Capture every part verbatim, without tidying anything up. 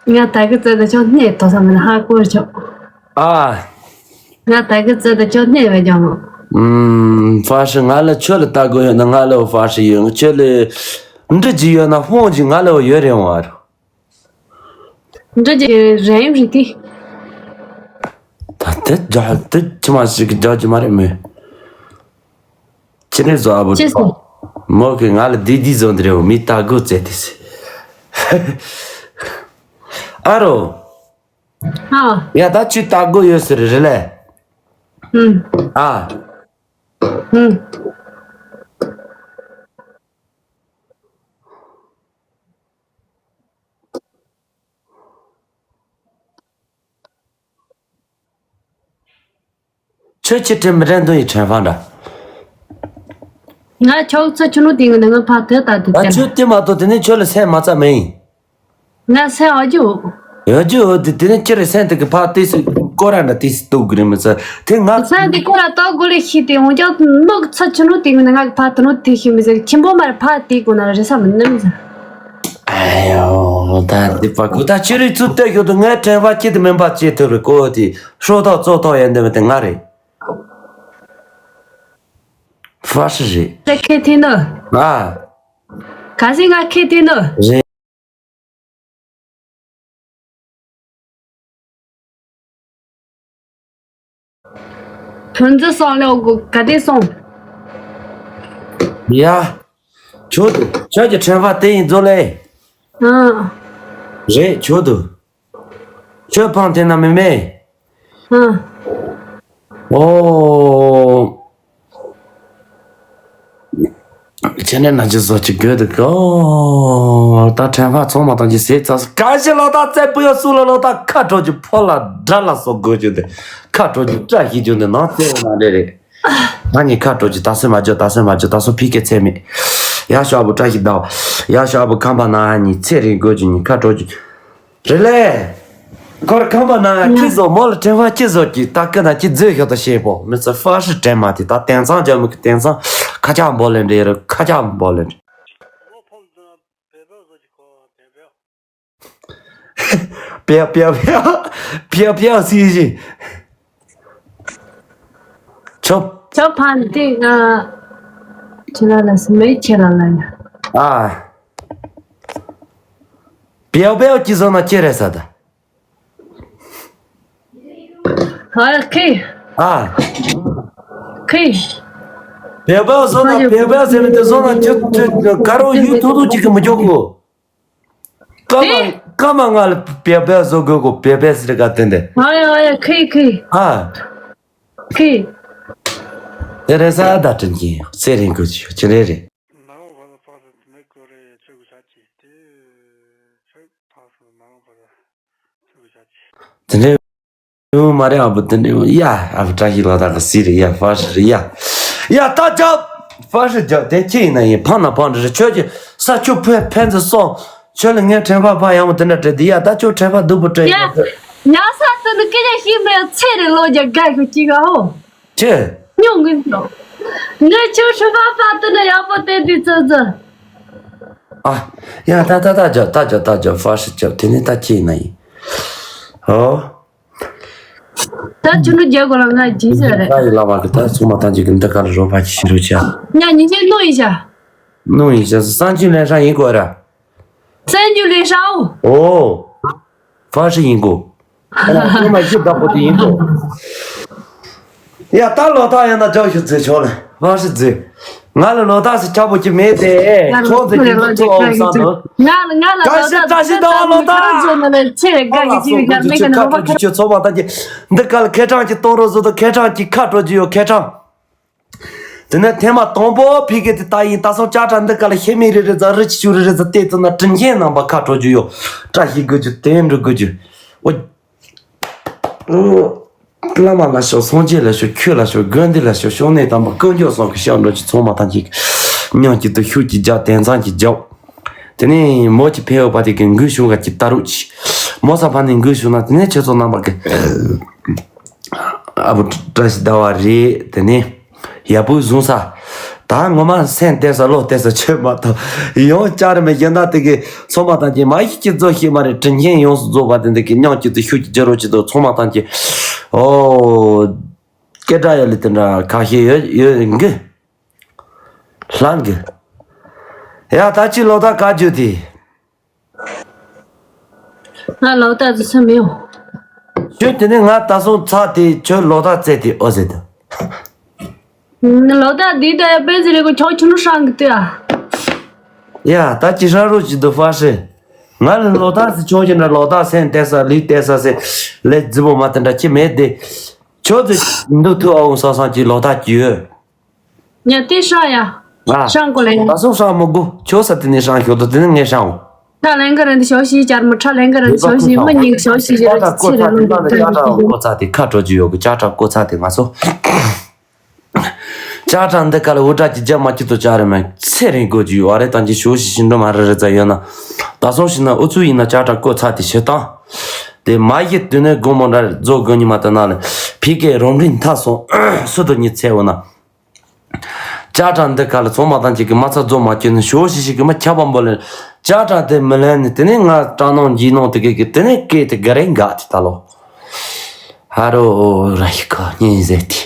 ང་ད་གི་ཙི་ད་ཆོག་གནས་ཐོག་ས་མིན་ཧ་གོ་ཆོག་ཨ། ང་ད་གི་ཙི་ད་ཆོག་གནས་བས་ཀྱང་མོ། ཨུམ། ཧྥ་ཧྲི་ང་ལ་ཁྱོད་ལ་ལྟ་དགོས་ཡོད་ན་ང་ལ་ཧྥ་ཧྲི་ཡོད། ཁྱོད་ལ་འདྲི་རྒྱུ་ཡོད་ན་ཧྥོང་ཅིག་ང་ལ་ཡོད་རེད་འོང་ཨ་རོ། འདྲི་རྒྱུ་རེད་ཡིན་རེད་དེ། ད་དེ་ཇ་དེ་ཁྱི་མ་ཞིག་གི་ཇ་ཇི་མ་རེད་མོད། ཁྱི་ནས་བཟོ་ཨ་བུ་ཅི་ཟེར། མོ་གི་ང་ལ་དེ་དེ་བཟོ་འདི་རེད་འོ་མི་ལྟ་དགོས་ཙེ་དེ་སི། ཨ་རོ། ཨ། ཡ་ད་ཁྱོད་ལྟ་དགོས་ཡོད་ཟེར་རེད་ལེ། ཨུམ། ཨ། ཨུམ། ཁྱོད་ཁྱི་དྲན་མི་དྲན་དོན་ཡི་དྲན་ཧྥང་འདྲ། ང་ཁྱོད་ཚོ་ཁྱོད་ནུ་དེ་ངོ་ནས་ང་ཕ་དེ་ལྟ་དེ་ད་བསྟན། ཁྱོད་དེ་མ་གཏོགས་དེ་ནས་ཁྱོད་ལ་སེམས་མ་རྩ་མེད་ཡིན། ང་སེམས་ཨ་རྒྱུ། ཡོད་རྒྱུ་ཡོད་དེ་དེ་ནས་ཁྱི་རེ་སེམས་དེ་གི་ཕ་དེ་སི་ཀོ་ར་འདྲ་དེ་སི་ལྟོ་གི་རེད་མི་ཚ་དེ་ང་། སེམས་དེ་ཀོ་ར་ལྟོ་གོ་ལེ་ཤི་དེ་འོང་ཀྱང་ནུ་ཚོ་ཁྱོད་ནུ་དེ་ངོ་ནས་ང་གི་ཕ་དེ་ནུ་དེ་ཤི་མི་ཚེ་ཁྱིམ་པོ་མར་ཕ་དེ་གོ་ན་རེ་ས་མི་ནུ་མི་ཚ། ཨ་ཡོ། ད་འདི་པ་ཀུ་ད་ཅི་རིགས་ཚུལ་བལྟས་ཤོག་ཏུ་ངའི་དྲན་པ་སྐྱིད་དུ་མིན་པ་ཅི་ཐུབ་རེད་ཀོ་དེ་ཧྲོ་ཐོག་ཙོ་ཐོག་ཡན་འདི་མི་དེ་ང་རེད། ཧྥ་ཧྲི་རེད། ད་ཁེ་ཐི་ནོ། ང་། ག་ཟི་ང་ཁེ་ཐི་ནོ། རེད། ཐོན་རྫས་སོང་ལོ་གོ་ག་དེ་སོང་། ཡ། ཁྱོད་དུ་ཁྱོད་ཀྱི་དྲན་པ་དེ་ཡིན་རྫོགས་ལེ། ཨང་། རེད་ཁྱོད་དུ། ཁྱོད་ཕང་དེ་ན་མི་མེད། ཨང་། ཨོ། ཁྱེད་ནས་ན་ཅི་བཟོ་ཅི་དགོས་འདུག་གོ་ད་དྲན་པ་ཚང་མ་དང་ཅི་ཟེར་ཚ་ས་ག་ཞིག་ལོ་ད་རྩེ་པུ་ཡོ་སུ་ལ་ལོ་ད་ཁ་དྲོ་ཅི་ཕོ་ལ་དགྲ་ལ་སོགས་དགོས་ཅི་འདི་ཁ་དྲོ་ཅི་བཀྲ་ཤིས་ཅི་འདི་ནང་རྩེ་བ་ན་རེ་རེ། ང་ནི་ཁ་དྲོ་ཅི་ད་སེ་མ་འཇོ་ད་སེ་མ་འཇོ་ད་སོ་ཕི་ཀེ་ཚེ་མེད། ཡ་ཤོ་ཨ་བུ་བཀྲ་ཤིས་ཟླ་བ། ཡ་ཤོ་ཨ་བུ་ཁམས་པ་ན་ནི་ཚེ་རིང་དགོས་ཅི་ནི་ཁ་དྲོ་ཅི། རེད་ལེ། ཁོར་ཁམས་པ་ན་ཁྱི་བཟོ་མོ་ལ་དྲན་པ་ཁྱི་བཟོ་ཀྱི་ད་ཀི་ན་ཁྱི་མཛོད་ཤོག་ད་ཤེས་པོ་མི་ཚེ་ཧྥ་ཧྲི་དྲན་མ་དེ་ད་དེང་སང་ཇ་མི་གི་དེང་སང་ཁ་ཆག་འབོ་ལེན་འདྲེ་རུ་ཁ་ཆག་འབོ་ལེན་འདྲེ། པེ་པེ་པེ་པེ་པེ་སི་ཞི། ཆོབ། ཆོབ་ཕན་ཏི་ང་ཁྱེད་ལ་ལ་སི་མེ་ཁྱེད་ལ་ལ་ཡ། ཨ། པེ་པེ་ཀྱི་བཟོ་ན་ཁྱེད་རེད་ས་ད། ཧ་ཁི། ཨ། ཁི། པེ་པེ་བཟོ་ན་པེ་པེ་ཟེར་ནས་དེ་བཟོ་ན་ཁྱེད་ཁྱེད་ག་རུ་ཡུལ་ཐུག་ཐུག་ཅིག་གི་མི་འཇོག་གོ། ཀ་མ་ཀ་མ་ང་ལ་པེ་པེ་བཟོ་དགོས་གོ་པེ་པེ་ཟེར་ག་དེ་འདི། ཨ་ཡ་ཨ་ཡ་ཁི་ཁི། ཨ། ཁི། དེ་རེད་ས་ད་དྲན་གྱི་ཡོད་ཚེ་རིང་དགོས་ཀྱི་ཡོད་ཀྱི་རེད་རེད། དེ་འདྲའི་མ་རེད་ཨ་བུ་དེ་འདྲའི་ཡ་ཨ་བུ་བཀྲ་ཤིས་ལགས་དག་གི་སི་རེད་ཡ་ཧྥ་ཧྲི་རེད་ཡ། ཡ་ད་ཅག་ཧྥ་ཧྲི་རྒྱབ་དེ་ཁྱི་ཡིན་ན་ཡིན་ཕང་ན་ཕང་རེད་ཁྱོད་ཀྱི་ས་ཆུ་ཕུ་ཕན་ཚུན་སོང་ཁྱོད་ལ་ངའི་དྲན་པ་ཕ་ཡང་བ་དེ་འདྲ་བྲལ་དེ་ཡ་ད་ཁྱོད་དྲན་པ་སྡུག་པོ་བྲལ་ཡ། ཡ་ས་དེ་ནི་སྐད་ཆ་ཤེས་མེད་ཚེ་རེ་ལོ་རྒྱ་དགའ་གི་ཅིག་ཨ་ཧོ། ཁྱེད། སྨྱོ་གི་འདུག་ངས་ཁྱོད་ཧྲུལ་པ་ཕ་དེ་ན་ཡག་པོ་བལྟས་དུས་ཙི་ཙི། ཨ། ཡ་ད་ད་ད་ཇོ་ད་ཇོ་ད་ཇོ་ཧྥ་ཧྲི་ཇོ་དེ་ནས་ད་ཁྱེད་ཡིན་ན་ཡིན། ཨོ། ད་ཁྱོད་ནུ་རྒྱལ་གོ་ལ་ང་སྦྱིན་ཟེར་རེད། ད་ཡི་བླ་མ་གི་ད་ཚང་མ་ཐམས་ཅད་ཀྱི་འདི་ག་ལ་རོགས་པ་ཅིག་ཞུ་རོགས་བྱ། ཉ་ཉི་ཉི་ནུ་ཡིན་ཤ། ནུ་ཡིན་ཤ་སང་ཆུ་ལེན་ཧྲང་ཡིན་གོ་ར། བཙན་རྒྱུ་ལས་ཧྲའོ། ཨོ། ཧྥ་ཧྲི་ཡིན་གོ། ཨོ་ཁྱོད་མ་གཞི་བདག་པོ་དེ་ཡིན་གོ། ཡ་ད་ལོ་ཐག་ཡང་ན་ཅག་ཤུ་ཛི་ཆོག་ལ་ཧྥ་ཧྲི་ཛི། ང་ལ་ལོ་ཐག་སི་ཆག་པོ་ཅི་མེད་དེ་ཆོག་ཛི་ཀྱི་ཚོགས་འོང་ས་འདུག་ང་ལ་ང་ལ་ད་ལོ་ཤི་ད་ཤི་ད་ལོ་ཐག་ང་ལ་ལོ་ཐག་ཆེ་རེ་དགའ་གི་ཅི་ཡོད་ཀྱང་མེད་ཀྱང་ནོ་ཁ་ཁྲོ་ཆུ་ཚོགས་པ་ད་ཀྱི་འདི་ག་ལ་ཁེ་གྲང་གི་གཏོང་རོགས་བཟོ་དང་ཁེ་གྲང་གི་ཁ་གྲོ་རྒྱུ་ཡོད་ཁེ་གྲང་། དེ་ནས་ཐེངས་མ་དང་པོ་ཕི་གེ་དེ་ལྟ་ཡིན་ད་སོང་ཅག་ཁྲ་འདི་ག་ལ་ཤེ་མི་རེ་རེ་ཛ་རི་ཆི་ཆུ་རེ་རེ་ཛ་བལྟས་ཙི་ན་དྲིན་ཆེན་རྣམ་པ་ཁ་དྲོ་རྒྱུ་ཡོད་བཀྲ་ཤིས་དགོས་རྒྱུ་དེ་འགྲོ་དགོས་རྒྱུ། ཨོ། བླ་མ་ལ་ཤོག་སངས་རྒྱས་ལ་ཤོག་ཆོས་ལ་ཤོག་དགོན་སྡེ་ལ་ཤོག་ཤོག་གནས་དམ་པ་དཀོན་མཆོག་གསུམ་གྱི་ཤོག་འགྲོ་ཅི་ཚང་མ་ཐམས་ཅད་ཉམས་ཀྱི་དུ་ཤུགས་ཀྱི་རྒྱབ་དེང་སང་གི་རྒྱབ། དེ་ནས་མོ་ཅི་ཕེ་ཡོད་པ་དེ་གི་འགུལ་ཤུགས་ག་ཅི་ལྟ་རུག་ཅི། མོ་ས་ཕ་ནས་འགུལ་ཤུགས་ན་དེ་ནས་ཁྱེད་ཚོ་རྣམ་པ་གི་ཨ་བུ་བཀྲ་ཤིས་ཟླ་བ་རེད། དེ་ནས་ཡ་བུ་བཟུང་ས། ད་ངོ་མ་སེམས་གཏད་ས་བློ་གཏད་ས་ཆོད་མ་ཐུབ། ཡང་བསྐྱར་མི་གཞན་དག་དེ་གི་ཚང་མ་ཐམས་ཅད་མ་ཡིག་གཅིག་རྫོགས་ཤེས་མ་རེད། དྲིན་ཆེན་ཡོངས་སུ་རྫོགས་པ་དེ་འདི་གི་སྙིང་གཅིག་ཏུ་ཤུགས་ཀྱིས་བརྗོད་རོགས་གྱིས་དང་། ཚང་མ་ཐམས་ཅད་ཨོ། སྐད་སྒྲ་ཡོད་ལེ་དེ་འདྲ་ཁ་ཤས་ཡོད་ཡོད་གི། ལྷང་གི། ཡ་ད་ཅི་ལོ་ད་བཀའ་བརྒྱུད་དེ། ང་ལོ་ད་ཚོད་མི་ཡོང་། ཁྱོད་དེ་ནས་ང་ད་སོང་ཚ་དེ་ཁྱོད་ལོ་ད་བཙལ་དེ་ཨོ་ཟེར་དུ། ལོ་ད་འདི་ད་དཔེ་ཟེར་རེ་གོ་ཆོག་ཆུ་ནུ་ཧྲང་གི་ལྟོས་ཨ། ཡ་ད་ཅི་ཧྲང་རོ་ཅི་འདུག་ཧྥ་ཧྲི། ང་ལ་ལོ་ད་ཟེར་ཆོག་ཅི་འདྲ་ལོ་ད་སེམས་གཏད་ས་ལུས་གཏད་ས་ཟེར་ལས་རྫི་པོ་མ་དེ་འདྲ་ཅི་མེད་དེ། ཁྱོད་ཚོ་འདུག་ཐུག་ཨ་འོང་ས་སང་ཅི་ལོ་ད་ཅི་ཡོད། ཉ་དེ་ཧྲང་ཡ། ང་ཧྲང་གོ་ལེ། ད་སོང་ཧྲང་མི་དགོ། ཁྱོད་ས་དེ་ནས་ཧྲང་ཤོག་དོ་དེ་ནས་ངས་ཧྲང་འོ། ཁྲ་ལེན་ག་རན་དེ་ཞོ་ཤི་ཅར་མོ་ཁྲ་ལེན་ག་རན་ཞོ་ཤི་མི་ཉིག་ཞོ་ཤི་ཅར་ཅི་ཚེ་རེ་ལོ་ཅར་ཅི་ཡོ་ཀོ་ཚ་དེ་ཁ་གྲོ་ཅི་ཡོ་ཀོ་ཅར་ཀྲ་ཀོ་ཚ་དེ་ང་སོ། ཅར་ཀྲ་འདི་ཀ་ལ་འུ་ཏྲ་ཅི་རྒྱ་མ་ཅི་དོ་ཅར་རེ་མ་ཚེ་རིང་གོ་ཅི་ཡོ་ཨ་རེ་ཏང་ཅི་ཞོ་ཤི་ཤི་འགྲོ་མ་རེ་རེ་ཙ་ཡོད་ན། ད་སོང་ཤི་ན་ཨུ་ཚུ་ཡིན་ན་ཅར་ཀྲ་ཀོ་ཚ་དེ་ཤི་ཏང་། དེ་མ་ཡི་དུ་ནས་དགོང་མོ་འདྲ་རྫོགས་དགོས་ཉི་མ་ད་ན་ལ་ཕི་ཀའི་རོམ་རིན་ཐ་སོང་སུ་དོ་ཉི་ཚེ་འོ་ན། ཅ་ཀྲ་འདི་ག་ལ་ཚོང་མ་དང་གཅིག་གི་མ་ཚ་རྫོགས་མ་སྐྱེས་ནས་ཞོ་ཤི་ཤི་གི་མ་ཁྱབ་པ་འབོ་ལེ། ཅ་ཀྲ་དེ་མི་ལེན་ནས་དེ་ནས་ང་ཀྲ་ནང་འཇིགས་ནང་དེ་གི་གི་དེ་ནས་སྐད་དེ་ག་རེ་འགག་དེ་ད་ལོ། ཧ་རོ་ར་ཡི་ཁ་སྙིང་ཟེར་དེ།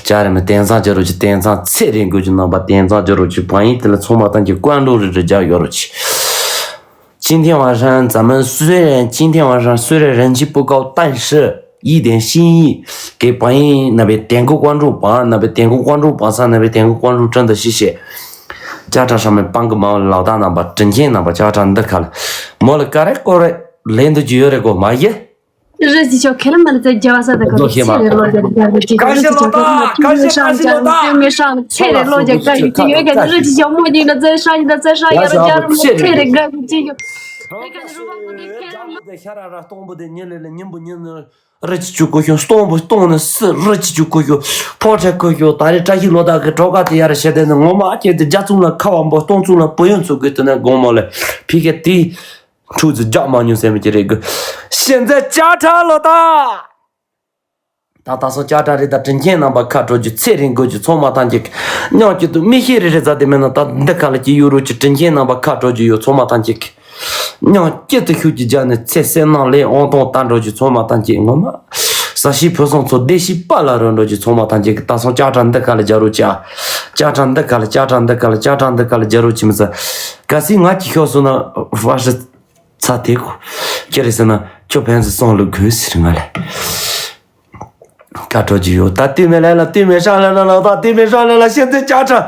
ཅ་རེ་མི་དེང་སང་ཅ་རོ་ཅི་དེང་སང་ཚེ་རིང་དགོས་ཀྱི་རྣམ་པ་དེང་སང་ཅ་རོ་ཅི་བང་ཡིག་དེ་ལ་ཚོང་མ་དང་གཅིག་ཀོན་ཀྲོལ་རེ་རེ་རྒྱག་ཡོད་རོ་ཅི། 今天晚上咱们虽然今天晚上虽然人气不高，但是一点心意给朋友那边点个关注吧，那边点个关注吧，上那边点个关注，真的谢谢。家长上面帮个忙，老大那把整天那把家长的看了，没了，嘎嘞过来，连着就有点过嘛耶。 རི་ཅི་ཆོ་ཁེར་མར་ཙེ་རྒྱ་བ་ས་དེ་ཁ་ཚེ་རེ་ལོ་རྒྱ་རྒྱ་རི་ཅི་ཆོ་ཁེར་མར་ཚེ་མེ་ཧྲང་ཅང་ཏེ་མེ་ཧྲང་ཚེ་རེ་ལོ་རྒྱ་རྒྱ་རི་ཅི་ཡོད་ཀྱང་རི་ཅི་ཆོ་མོ་ཅིག་ན་ཚེ་ཧྲང་ཡིན་ད་ཚེ་ཧྲང་ཡར་རྒྱ་རི་མོ་ཚེ་རེ་རྒྱ་རི་ཅི་ཡོད། དེ་ཁ་ནི་རུ་བ་ཀུ་ཏི་ཁེར་མར། ཤ་ར་ར་སྟོང་པོ་དེ་ཉིན་ལེ་ལེ་ཉིན་པོ་ཉིན་ནི་རི་ཅི་ཆུ་ཀུ་ཤོ་སྟོང་པོ་སྟོང་ནི་སི་རི་ཅི་ཆུ་ཀུ་ཤོ་ཕོ་ཁྲེ་ཀུ་ཤོ་ད་རེ་བཀྲ་ཤིས་ལོ་དག་གི་གྲོ་ཁ་དེ་ཡར་ཞེ་དེ་ནི་ངོ་མ་ཁྱེད་དེ་རྒྱ་ཚུང་ལ་ཁ་བ་འབོ་སྟོང་ཚུང་ལ་བུ་ཡོན་ཚུགས་གི་དེ་ནི་དགོང་མོ་ལེ་ཕི་ཀེ་དེ། ཁྲུ་ཚོ་རྒྱག་མ་མྱོང་ཟེར་མི་ཅི་རེད་གི། ཤེས་འཛིན་ཅ་ཁྲ་ལོ་ད། ད་ད་སོ་ཅ་ཁྲ་རེད་ད། དྲིན་ཆེན་རྣམ་པ་ཁ་དྲོ་རྒྱུ་ཚེ་རིང་དགོས་རྒྱུ་ཚང་མ་ཐམས་ཅད་སྙིང་སྐྱིད་དུ་མི་ཤེས་རེ་རེ་ཟ་དེ་མེད་ན་ད་འདི་ཁ་ལ་སྐྱེ་ཡུ་རུ་གྱི་དྲིན་ཆེན་རྣམ་པ་ཁ་དྲོ་རྒྱུ་ཡོད་ཚང་མ་ཐམས་ཅད་སྙིང་སྐྱིད་དུ་ཤུགས་ཀྱིས་རྒྱག་ནས་ཚེ་བསོད་ནམས་ལས་ཨང་དང་ད་འགྲོ་རྒྱུ་ཚང་མ་ཐམས་ཅད་ངོ་མ། ས་གཞི་ཕུན་སུམ་ཚོགས་བདེ་སྐྱིད་པ་ལ་རོལ་འགྲོ་རྒྱུ་ཚང་མ་ཐམས་ཅད་ཀྱི་ད་སོང་ཅ་ཁྲ་འདི་ཁ་ལ་རྒྱ་རུ་ཅ། ཅ་ཁྲ་འདི་ཁ་ལ་ཅ་ཁྲ་འདི་ཁ་ལ་ཅ་ཁྲ་འདི་ཁ་ལ་རྒྱ་རུ་ཅི་མི་ཟ། གལ་སྲིད་ང་གི་ཤོག་སོང་ན་ཧྥ་ཧྲི། ཚ་དེ་ཁོ། ཁྱེད་རེ་ཟེར་ན་ཁྱོད་ཕན་ཚུན་སོང་ལུགས་དགོས་ཟེར་ང་ལ། ཀ་གྲོ་རྒྱུ་ཡོད་ད་དུས་མེད་ལས་ལ་དུས་མེད་ཧྲང་ལས་ལ་ལོ་ད་དུས་མེད་ཧྲང་ལས་ལ་ཤེས་འཛིན་ཅ་ཁྲ།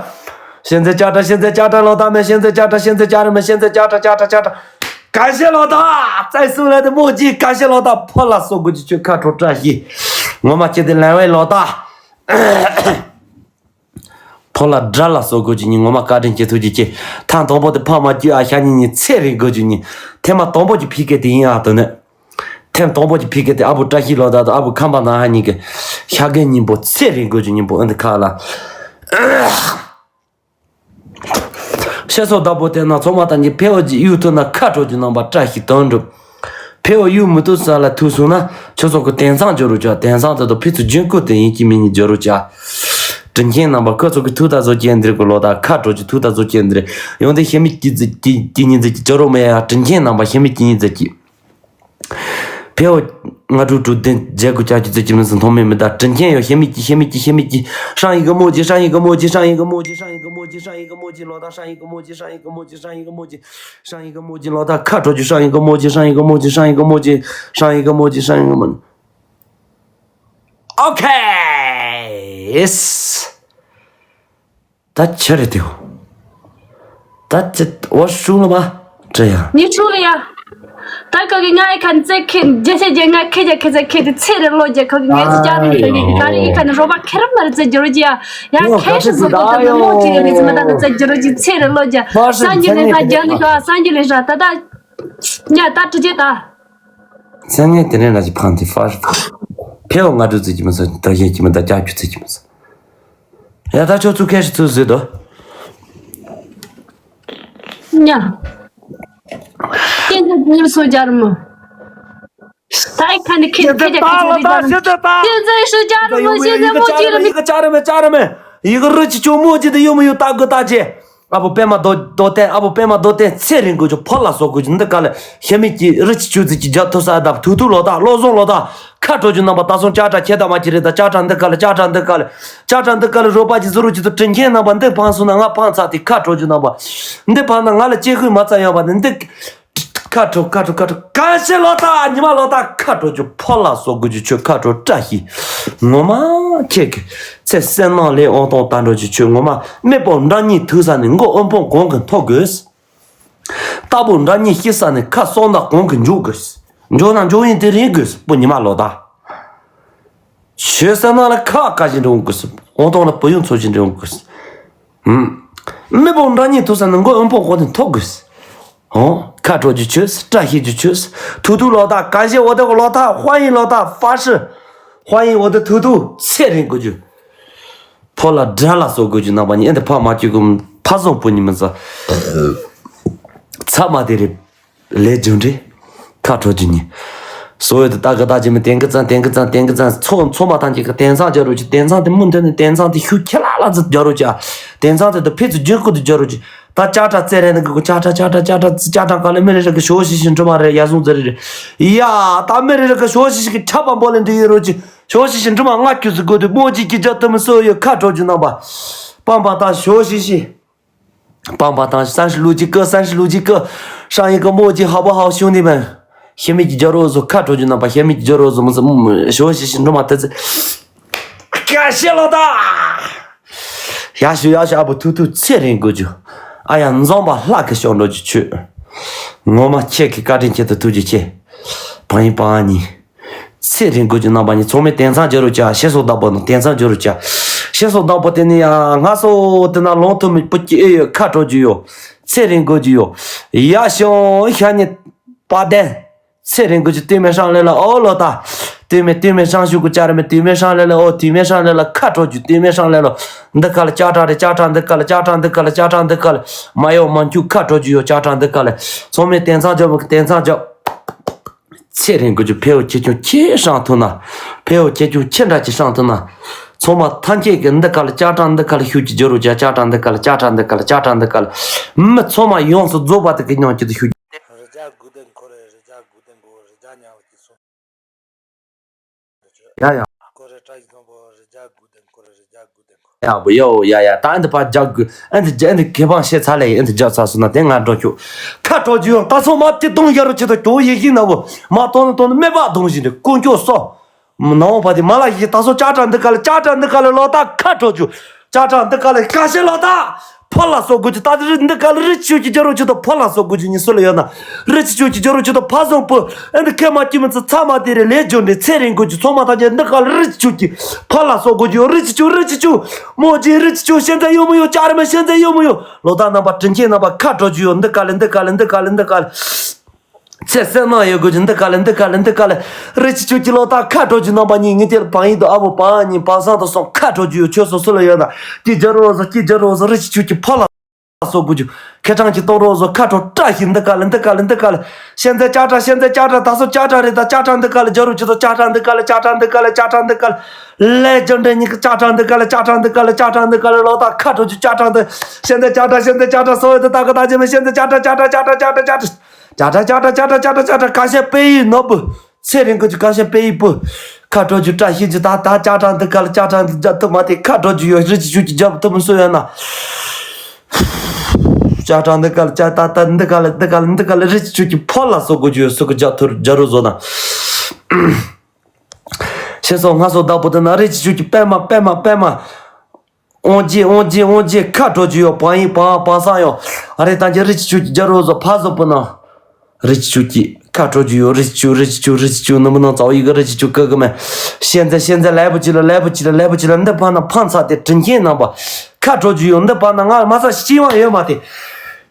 ཤེས་འཛིན་ཅ་ཁྲ་ཤེས་འཛིན་ཅ་ཁྲ་ལོ་ད་མེད་ཤེས་འཛིན་ཅ་ཁྲ་ཤེས་འཛིན་ཅ་རེ་མེད་ཤེས་འཛིན་ཅ་ཁྲ་ཅ་ཁྲ་ཅ་ཁྲ། ག་ཤེས་ལོ་ད། བཙལ་སོང་ལས་དེ་མོ་གྱིས་ག་ཤེས་ལོ་ད་ཕོ་ལ་སོ་དགོས་ཀྱི་ཁྱོད་ཁ་གྲོ་བཀྲ་ཤིས། ངོ་མ་ཁྱེད་དེ་ལན་བས་ལོ་ད། ཕོ་ལ་དགྲ་ལ་སོགས་དགོས་ཀྱི་ཉིན་ངོ་མ་བཀའ་དྲིན་ཆེ་ཐུགས་རྗེ་ཆེ། ཐེངས་དང་པོ་དེ་ཕ་མ་རྒྱུ་ཨ་ཤ་ཉིན་ཉིན་ཚེ་རིང་དགོས་ཀྱི་ཉིན། ཐེངས་མ་དང་པོ་གྱི་ཕི་ཀེ་དེ་ཡིན་ཨ་དོ་ནི། ཐེངས་དང་པོ་གྱི་ཕི་ཀེ་དེ་ཨ་བུ་བཀྲ་ཤིས་ལོ་ད་དང་ཨ་བུ་ཁམས་པ་ན་ཧ་ཉིན་གི་ཤ་གན་ཉིན་པོ་ཚེ་རིང་དགོས་ཀྱི་ཉིན་པོ་ཨ་འདི་ཁ་ལ། ཤེས་སོ་བདག་པོ་དེ་ན་ཚོགས་མ་དང་གི་ཕེ་འོ་ཇི་ཡུ་ཐུ་ན་ཁ་དྲོ་གྱི་རྣམ་པ་བཀྲ་ཤིས་དོན་འགྲུབ། ཕེ་འོ་ཡུ་མུ་ཏུ་ས་ལ་ཐུག་སོང་ན་ཁྱོད་ཚོ་གི་དེང་སང་འབྱོར་རུ་ཆ་དེང་སང་དེ་དོ་ཕི་ཚུ་རྒྱུན་བཀོད་དེ་ཡིན་གྱི་མིན་གྱི་འབྱོར་རུ་ཆ། དྲིན་ཆེན་རྣམ་པ་ཁོ་ཚོ་གི་ཐུག་ད་བཟོ་ཅན་འདིར་གོ་ལོ་ད་ཁ་དྲོ་གྱི་ཐུག་ད་བཟོ་ཅན་འདིར་ཡོང་དེ་ཤེས་མི་གྱི་གྱི་གྱི་ཉིན་ཟིག་གི་འབྱོར་རུ་མེད་ཡ་དྲིན་ཆེན་རྣམ་པ་ཤེས་མི་གྱི་ཉིན་ཟིག་གི། ཕེའོ། ང་དྲུག་དྲུག་བདུན་བརྒྱད་དགུ་བརྒྱད་ཅུ་ཙམ་གྱི་མི་སུ་མཐོང་མེད་མི་དང་དྲིན་ཆེན་ཡོད་ཤེས་མི་གྱི་ཤེས་མི་གྱི་ཤེས་མི་གྱི་ཧྲང་ཡི་གི་མོ་གྱི་ཧྲང་ཡི་གི་མོ་གྱི་ཧྲང་ཡི་གི་མོ་གྱི་ཧྲང་ཡི་གི་མོ་གྱི་ལོ་ད་ཧྲང་ཡི་གི་མོ་གྱི་ཧྲང་ཡི་གི་མོ་གྱི་ཧྲང་ཡི་གི་མོ་གྱི་ཧྲང་ཡི་གི་མོ་གྱི་ལོ་ད་ཁ་དྲོ་གྱི་ཧྲང་ཡི་གི་མོ་གྱི་ཧྲང་ཡི་གི་མོ་གྱི་ཧྲང་ཡི་གི་མོ་གྱི་ཧྲང་ཡི་གི་མོ་གྱི་ཧྲང་ཡི་གི་མོ། ཨོ་ཁེ། ད་ཆི་རེད་དེའོ། ད་ཅི་འོ་ཧྲུང་ལ་མ་དྲི་ཡ། ནི་ཧྲུང་ལ་ཡ། ད་ཁ་གི་ང་ཨི་ཁན་ཙེ་ཁེ་རྒྱ་ཆེ་རྒྱ་ང་ཁེ་རྒྱ་ཁེ་ཙེ་ཁེ་དེ་ཚེ་རེ་ལོ་རྒྱ་ཁ་གི་ངས་ཙི་ཅག་རེ་ཁ་གི་ག་རེ་ཨི་ཁན་རོ་པ་ཁེ་ར་མ་རེ་ཙེ་འགྱུར་རྒྱ་ཡ་ཁེ་ཤི་ཟི་གོ་ཏེ་མོ་ཅི་རེ་ཙི་མ་ད་ཙེ་འགྱུར་རྒྱ་ཚེ་རེ་ལོ་རྒྱ་སང་ཉི་ལེ་ད་རྒྱ་ལི་ག་སང་ཉི་ལེ་ཧྲ་ད་ད་ཉ་ད་དྲི་རྒྱ་ད། སང་ཉི་དེ་རེ་ན་ཅི་ཕང་དེ་ཧྥ་ཧྥ་ཕེའོ་ང་དྲུ་ཙི་ཅི་མ་ས་ད་ཡེ་ཅི་མ་ད་ཅག་ཅུ་ཙི་ཅི་མ་ས། ཡ་ད་ཆོ་ཚུ་ཁེ་ཤི་ཚུ་ཟེར་དོ། ཉ། ཤེས་འཛིན་ཉིམ་སོ་རྒྱལ་མོ། ད་ཨི་ཁ་ནི་ཁེ་ཁེ་རྒྱ་ཁེ་ཚེ་རི་རྒྱལ་མོ། ཤེས་འཛིན་ཤུ་རྒྱལ་མོ་ཤེས་འཛིན་མོ་ཅི་ར་མི། ཅ་ར་མེ་ཅ་ར་མེ། ཡི་གེ་རི་ཆུ་ཆུ་མོ་གཅིག་དེ་ཡོད་མི་ཡོད་ལྟ་དགོས་ལྟ་ཅེ། ཨ་བོ་པད་མ་རྡོ་རྡོ་བརྟན། ཨ་བོ་པད་མ་རྡོ་བརྟན་ཚེ་རིང་དགོས་ཆུ་ཕོ་ལ་སོགས་དགོས་ཆུ། འདི་ག་ལ་ཤ་མིག་གི་རི་ཆུ་ཆུ་ཟིག་གི་རྒྱ་ཐུ་ས་ད་ཐུ་ཐུ་ལོ་ད་བློ་བཟང་ལོ་ད་ཁ་དྲོ་ཆུ་རྣམ་པ། ད་སོང་ཅ་ཏྲ་ཁྱེད་ད་མ་ཁྱེད་རེད། ད་ཅ་ཏྲ་འདི་ག་ལ་ཅ་ཏྲ་འདི་ག་ལ་ཅ་ཏྲ་འདི་ག་ལ་རོ་པ་ཅི་ཟུ་རུ་ཅི་ཏུ་དྲིན་ཆེན་རྣམ་པ། འདི་ཕང་སོང་ན་ང་ཕང་ཚ་དེ་ཁ་དྲོ་ཆུ་རྣམ་པ། འདི་ཕང་ན་ང་ལ་ཅེ་ཧུས་མ་ཚ་ཡོད་པ་འདི་འདི། ཁ་དྲོ་ཁ་དྲོ་ཁ་དྲོ་ག་ཤེ་ལོ་ད་ཉི་མ་ལོ་ད་ཁ་དྲོ་ཆུ་ཕོ་ལ་སོགས་དགོས་ཆུ་ཆུ་ཁ་དྲོ་བཀྲ་ཤིས། ངོ་མ་ཁྱེད་ཀྱི་ཚེ་བསོད་ནམས་ལས་འོང་སྟོང་ད་འགྲོ་ཆུ་ཆུ། ངོ་མ་མེ་པོ་འདྲ་གཉིས་ཐུག་ས་ནས་མགོ་ཨོམ་པོ་གོང་གི་མཐོ་དགོས། རྟ་པོ་འདྲ་གཉིས་ཤི་ས་ནས་ཁ་སོང་ད་གོང་གི་འཇུག་དགོས། འཇོག་ན་འཇོག་ཡིན་དེ་རིང་དགོས་པོ་ཉི་མ་ལོ་ད། ཆོས་ས་ན་ལ་ཁ་ཁ་ཞིག་འདྲ་འོང་དགོས། འོང་སྟོང་ལ་པོ་ཡོང་ཚོ་ཞིག་འདྲ་འོང་དགོས། ཧུམ། མེ་པོ་འདྲ་གཉིས་ཐུག་ས་ན་མགོ་ཨོམ་པོ་གོང་དུ་མཐོ་དགོས། ཧོ། ཁ་དྲོ་རྒྱུ་ཆོས། བཀྲ་ཤིས་རྒྱུ་ཆོས། ཐུག་ཐུག་ལོ་ད་ག་ཤེ་འོ་དེ་གོ་ལོ་ད་ཧོ་ཡིན་ལོ་ད་ཧྥ་ཧྲི། ཧོ་ཡིན་འོ་དེ་ཐུག་ཐུག་ཚེ་རིང་དགོས་རྒྱུ། ཕོ་ལ་དགྲ་ལ་སོགས་དགོས་རྒྱུ་རྣམ་པ་གཉིས་ཨེ་འདི་ཕ་མ་བཅུ་གུ་ཕ་བཟང་པོ་གཉིས་མི་ཟ། ཚ་མ་དེ་རེད། ལས་རྒྱུ་འབྲས། ཁ་དྲོ་རྒྱུ་གཉིས། སོ་ཡོད་དུ་ལྟ་གི་ལྟ་གི་མི་བསྟན་གི་ཙང་བསྟན་གི་ཙང་བསྟན་གི་ཙང་ཚོ་ཚོ་མ་ཐང་གི་གི་བསྟན་ཚང་རྒྱ་རུ་ཅི་བསྟན་ཚང་དེ་མུ་མཐུད་ནས་བསྟན་ཚང་དེ་ཤུགས་ཁྱི་ལ་ལ་ཙི་རྒྱ་རུ་ཅི། བསྟན་ཚང་དེ་དུ་ཕེ་ཙི་རྒྱུན་སྐུ་དུ་རྒྱ་རུ་ཅི། ད་ཅ་ཏྲ་ཙེ་རེ་ནི་གི་གུ་ཅ་ཏྲ་ཅ་ཏྲ་ཅ་ཏྲ་ཙི་ཅ་ཏྲ་ག་ལེ་མི་རེ་རེ་གི་ཞོ་ཤི་ཤི་འགྲོ་མ་རེ་ཡ་སོང་ཙི་རེ་རེ། ཡ་ད་མི་རེ་རེ་གི་ཞོ་ཤི་ཤི་གི་ཁྲ་པ་འབོ་ལེ་འདི་ཡོད་རུ་ཅི། ཞོ་ཤི་ཤི་འགྲོ་མ་ང་ཁྱུ་ཙི་གོ་དུ་མོ་ཅི་ཀི་ཅ་དུ་མི་སོ་ཡོད་ཁ་དྲོ་རྒྱུ་རྣམ་པ། པམ་པ་ད་ཞོ་ཤི་ཤི། 棒棒糖三十六几个，三十六几个，上一个墨镜好不好，兄弟们？ ཤ་མིག་གི་རྒྱ་རོ་བཟོ་ཁ་དྲོ་རྒྱུ་རྣམ་པ། ཤ་མིག་གི་རྒྱ་རོ་བཟོ་མི་ཟོ་ཞོ་ཞི་ཞི་འགྲོ་མ་ཐུ་ཚི། ཀ་ཤེ་ལོ་ད། ཡ་ཤུ་ཡ་ཤུ་ཨ་བུ་ཐུ་ཐུ་ཚེ་རིང་དགོས་རྒྱུ། ཨ་ཡ་འཛོམས་པ་ལྷ་གི་ཤོག་འགྲོ་རྒྱུ་ཆུ། ངོ་མ་ཁྱེད་ཀྱི་བཀའ་དྲིན་ཁྱེད་དུ་ཐུགས་རྗེ་ཆེ། བང་ཡིན་བང་ཨ་ཉིན། ཚེ་རིང་དགོས་ཀྱི་རྣམ་པ་གཉིས་ཚང་མས་དེང་སང་སྦྱར་རོགས་བྱ། ཤེས་སོགས་བདག་པོ་ནང་དེང་སང་སྦྱར་རོགས་བྱ། ཤེས་སོགས་བདག་པོ་དེ་ནི་ཡང་ང་སོ་དེ་ན་ལོང་ཐུབ་མི་པུ་ཀྱི་ཨེ་ཡོད་ཁ་དྲོ་རྒྱུ་ཡོད། ཚེ་རིང་དགོས་ཀྱི་ཡོད། ཡ་ཤོང་ཤ་ཉེ་པ་དན། ཚེ་རིང་དགོས་ཀྱི་སྟོད་སྨད་སྲང་ལེ་ལ་ཨོ་ལོ་ད། སྟོད་སྨད་སྟོད་སྨད་སྲང་ཞུ་གུ་ཅར་མེ་སྟོད་སྨད་སྲང་ལེ་ལ་ཨོ་སྟོད་སྨད་སྲང་ལེ་ལ་ཁ་དྲོ་རྒྱུ་སྟོད་སྨད་སྲང་ལེ་ལ། འདི་ཁ་ལ་ཅ་ཏྲ་རེ་ཅ་ཏྲ་འདི་ཁ་ལ་ཅ་ཏྲ་འདི་ཁ་ལ་ཅ་ཏྲ་འདི་ཁ་ལ་མ་ཡོང་མ་འཁྱུག་ཁ་དྲོ་རྒྱུ་ཡོད་ཅ་ཏྲ་འདི་ཁ་ལ། ཚང་མས་དེང་སང་འཇོག་མི་དེང་སང་འཇོག་ཚེ་རིང་དགོས་ཀྱི་ཕེའུ་ཁྱེད་ཆུང་ཁྱེད་སྲང་ཐུབ་ན། ཕེའུ་ཁྱེད་ཆུང་ཁྱེད་འདྲ་ཅིག་སྲང་ཐུབ་ན། ཚང་མ་ཐམས་ཅད་ཀྱི་འདི་ག་ལ་ཅ་ཏྲ་འདི་ག་ལ་ཤུགས་ཀྱིས་སྦྱོར་རོགས་བྱ། ཅ་ཏྲ་འདི་ག་ལ་ཅ་ཏྲ་འདི་ག་ལ་ཅ་ཏྲ་འདི་ག་ལ། མི་ཚང་མ་ཡོངས་སུ་རྫོགས་པ་དེ་གི་མྱོང་ཀྱི་དུ་ཤུགས། རི་རྒྱ་དགུ་ལྡན་འཁོར་རེ་རི་རྒྱ་དགུ་ལྡན་གོ་རི་རྒྱ་ཉལ་གྱི་སོང་། ཡ་ཡ། འཁོར་རེ་བཀྲ་ཤིས་ལྷུན་པོ་རི་རྒྱ་དགུ་ལྡན་འཁོར་རི་རྒྱ་དགུ་ལྡན་འཁོར། ཡ་བུ་ཡོ་ཡ་ཡ། ད་འདི་ཕར་རྒྱག་དགོས། ཨ་འདི་རྒྱ་འདི་གེ་བང་བཤད་ཚར་ལེ། ཨ་འདི་རྒྱག་ཚར་སོང་ན་དེ་ང་འགྲོ་ཆོག་ཁ་དྲོ་རྒྱུ་ཡོང་ད་སོང་མ་དེ་གཏོང་ཡ་རུ་ཆེ་དོ་ཀྱོ་ཡེ་ཤིང་ན་བུ་མ་གཏོང་ནི་གཏོང་ནི་མེད་པ་གཏོང་བཞིན་དུ་དཀོན་མཆོག་གསོ། ནང་བ་དེ་མ་ལ་ཡི་ད་སོ་ཅ་ཏྲ་འདི་ག་ལ་ཅ་ཏྲ་འདི་ག་ལ་ལོ་ད་ཁ་དྲོ་རྒྱུ། ཅ་ཏྲ་འདི་ག་ལ་ཀ་ཤེ་ལོ་ད། ཕོ་ལ་སོགས་དགོས་ཀྱི་ད་འདི་འདི་ག་ལ་རི་ཆུ་གི་རྒྱ་རོ་ཆུ་དང་ཕོ་ལ་སོགས་དགོས་ཀྱི་གཉིས་སུ་ལ་ཡོད་ན། རི་ཆུ་གི་རྒྱ་རོ་ཆུ་དང་ཕ་བཟང་པོ། ཨ་འདི་ཁེ་མ་ཀྱི་མི་ཚེ་ཚ་མ་དེ་རེ་ལས་འབྱོར་འདི་ཚེ་རིང་དགོས་ཀྱི་ཚང་མ་ད་ཅེ་འདི་ག་ལ་རི་ཆུ་གི་ཕོ་ལ་སོགས་དགོས་ཀྱི་ཡོད། རི་ཆུ་རི་ཆུ་མོ་ཅི་རི་ཆུ་ཤེན་ཚ་ཡོད་མོ་ཡོད་ཅ་རི་མ་ཤེན་ཚ་ཡོད་མོ་ཡོད་ལོ་ད་རྣམ་པ་དྲིན་ཆེན་རྣམ་པ་ཁ་དྲོ་རྒྱུ་ཡོད། འདི་ག་ལ་འདི་ག་ལ་འདི་ག་ལ་འདི་ག་ལ། ཚེ་བསོད་ནམས་ཡོད་དགོས་ཀྱི་འདི་ག་ལ་འདི་ག་ལ་འདི་ག་ལ། རི་ཆུ་ཆུ་གི་ལོ་ད་ཁ་དྲོ་རྒྱུ་རྣམ་པ་གཉིས་ངེད་ཀྱི་བང་ཡིན་དུ་ཨ་བོ་བང་གཉིས་བང་སང་དུ་སོང་ཁ་དྲོ་རྒྱུ་ཡོད་ཆོས་སོ་སོ་ལ་ཡོད་ན་ཀྱི་རྒྱ་རོ་བཟོ་ཀྱི་རྒྱ་རོ་བཟོ་རི་ཆུ་ཆུ་གི་ཕོ་ལ་སོགས་དགོས་རྒྱུ་ཁེ་གྲང་གི་གཏོང་རོགས་བཟོ་ཁ་དྲོ་བཀྲ་ཤིས་འདི་ག་ལ་འདི་ག་ལ་འདི་ག་ལ། ཤེན་ཚ་ཅ་ཏྲ་ཤེན་ཚ་ཅ་ཏྲ་ད་སོ་ཅ་ཏྲ་རེད་ད་ཅ་ཏྲ་འདི་ག་ལ་རྒྱ་རོ་ཆུ་དོ་ཅ་ཏྲ་འདི་ག་ལ་ཅ་ཏྲ་འདི་ག་ལ་ཅ་ཏྲ་འདི་ག་ལ། ལས་རྒྱུ་འབྲས་གཉིས་ཀྱི་ཅ་ཏྲ་འདི་ག་ལ་ཅ་ཏྲ་འདི་ག་ལ་ཅ་ཏྲ་འདི་ག་ལ་ལོ་ད་ཁ་དྲོ་རྒྱུ་ཅ་ཏྲ་འདི། ཤེན་ཚ་ཅ་ཏྲ་ཤེན་ཚ་ཅ་ཏྲ་སོ་ཡོད་དུ་ད་ག་ད་ཅེ་མི་ཤེན་ཚ་ཅ་ཏྲ་ཅ་ཏྲ་ཅ་ཏྲ་ཅ་ཏྲ་ཅ་ཏྲ། ཅ་ཏྲ་ཅ་ཏྲ་ཅ་ཏྲ་ཅ་ཏྲ་ཅ་ཏྲ་ཀ་ཤ་པེ་ཡི་ནོ་བུ། ཚེ་རིང་གི་ཅུ་ཀ་ཤ་པེ་ཡི་བུ། ཁ་དྲོ་རྒྱུ་བཀྲ་ཤིས་རྒྱུ་ད་ད་ཅ་ཏྲ་འདི་ག་ལ་ཅ་ཏྲ་འདི་རྒྱ་དུ་མ་དེ་ཁ་དྲོ་རྒྱུ་ཡོད་རི་ཆུ་ཆུ་གི་རྒྱབ་དུ་མི་སོ་ཡོད་ན། ཅ་ཏྲ་འདི་ག་ལ་ཅ་ཏ་ཏ་འདི་ག་ལ་འདི་ག་ལ་འདི་ག་ལ་རི་ཆུ་ཆུ་གི་ཕོ་ལ་སོ་དགོས་རྒྱུ་ཡོད་སོ་གི་རྒྱ་ཐུར་རྒྱ་རོ་བཟོ་ན། ཤེས་སོང་ང་སོ་བདག་པོ་དེ་ན་རི་ཆུ་ཆུ་གི་པད་མ་པད་མ་པད་མ། ཨོང་ཇེ་ཨོང་ཇེ་ཨོང་ཇེ་ཁ་དྲོ་རྒྱུ་ཡོད་བང་ཡིན་བང་བང་སང་ཡོད། ཨ་རེ་ད་ཅེ་རི་ཆུ་ཆུ་གི་རྒྱ་རོ་བཟོ་ཕ་བཟོ་པོ་ན། རི་ཆུ་ཆུ་གི་ཁ་དྲོ་རྒྱུ་ཡོད་རི་ཆུ་ཆུ་རི་ཆུ་ཆུ་རི་ཆུ་ཆུ་ནུ་མི་ནང་ཙའོ་ཡི་གི་རི་ཆུ་ཆུ་ཀི་གི་མེ། ཤེན་ཚ་ཤེན་ཚ་ལེ་བུ་ཅི་ལ་ལེ་བུ་ཅི་ལ་ལེ་བུ་ཅི་ལ་འདི་ཕ་ན་ཕང་ཚ་དེ་དྲིན་ཆེན་རྣམ་པ། ཁ་དྲོ་རྒྱུ་ཡོད་འདི་ཕ་ན་ང་མ་ས་ཤི་བ་ཡོད་མ་དེ།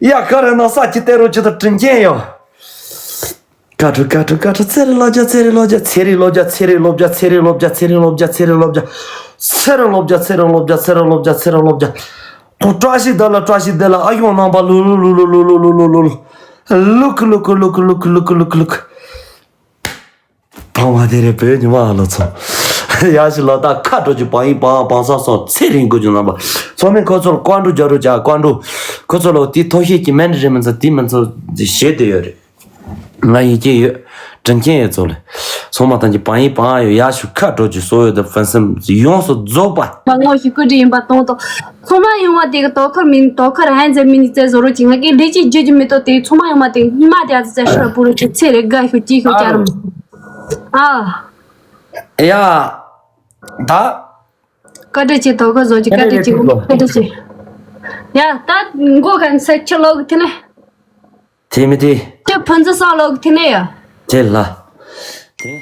ཡ་ཁ་རེ་ན་ས་ཁྱི་ཏེ་རོ་ཅི་ད་དྲིན་ཆེན་ཡོད། ཀ་ཀྲུ་ཀ་ཀྲུ་ཀ་ཀྲུ་ཚེ་རི་ལོ་བརྒྱ་ཚེ་རི་ལོ་བརྒྱ་ཚེ་རི་ལོ་བརྒྱ་ཚེ་རི་ལོ་བརྒྱ་ཚེ་རི་ལོ་བརྒྱ་ཚེ་རི་ལོ་བརྒྱ། ཚེ་རི་ལོ་བརྒྱ་ཚེ་རི་ལོ་བརྒྱ་ཚེ་རི་ལོ་བརྒྱ་ཚེ་རི་ལོ་བརྒྱ། ཁོ་བཀྲ་ཤིས་བདེ་ལ་བཀྲ་ཤིས་བདེ་ལ་ཨ་ཡོང་ནང་པ་ལུ་ལུ་ལུ། ལུག་ལུག་ལུག་ལུག་ལུག་ལུག་ལུག། ཕང་བ་དེ་རེད་བོད་ཉི་མ་ཨ་ལོ་ཚོ། ཡ་ཞིག་ལ་ད་ཁ་འགྲོ་རྒྱུ་བང་ཡིན་བང་བང་ས་སོང་ཚེ་རིང་དགོས་རྒྱུ་རྣམ་པ། ཚང་མས་ཁོ་ཚོར་བཀའ་འགྲོ་རྒྱག་རོགས་བྱ། བཀའ་འགྲོ། ཁོ་ཚོ་ལ་དེ་ཐོ་ཤེས་ཀྱི་མེད་རེད་མི་ཚོ་དེ་མི་ཚོ་བཞེས་བསྡད་ཡོད་རེད། ང་ཡིན་གྱི་ཡོད། དྲིན་ཆེན་ཡོད་ཚོ་ལ། ཚང་མ་ཐམས་ཅད་བང་ཡིན་བང་ཡོད། ཡ་ཞིག་ཁ་འགྲོ་རྒྱུ་སོ་ཡོད་དུ་ཕན་སེམས་ཡོངས་སུ་རྫོགས་པ། མ་ངོ་ཞིག་ཀུ་འདྲི་ཡིན་པ་གཏོང་དང་། ཚང་མ་ཡོང་བ་དེ་གི་དོ་ཁུར་མིན་དོ་ཁུར་ཧན་ཟེར་མིན་ནི་བཙལ་བཟོ་རོགས་ཀྱི་ང་གི་ལས་ཀྱི་རྒྱུ་རྒྱུ་མི་གཏོགས་དེ་ཚང་མ་ཡོང་བ་དེ་སྙི་མ་དེ་ཨ་ཙི་བཙལ་ཤོད་པུ་རུ་ཁྱེད་ཚེ་རེ་དགའ་ཤོད་ཀྱི་ཤོད་ཀྱ་རུ། ཨ། ཡ། ད། བཀའ་དྲིན་ཆེ་དོ་ཁུར་བཟོ་རྒྱུ་བཀའ་དྲིན་ཆེ་བཀའ་དྲིན་ཆེ། ཡ་ད་མགོ་གན་ས་ཁྱི་ལོག་ཐི་ནས། དེ་མི་དེ། ཁྱི་ཕུན་ཚོགས་ས་ལོག་ཐི་ནས་ཡ། དེ་ལ། དེ།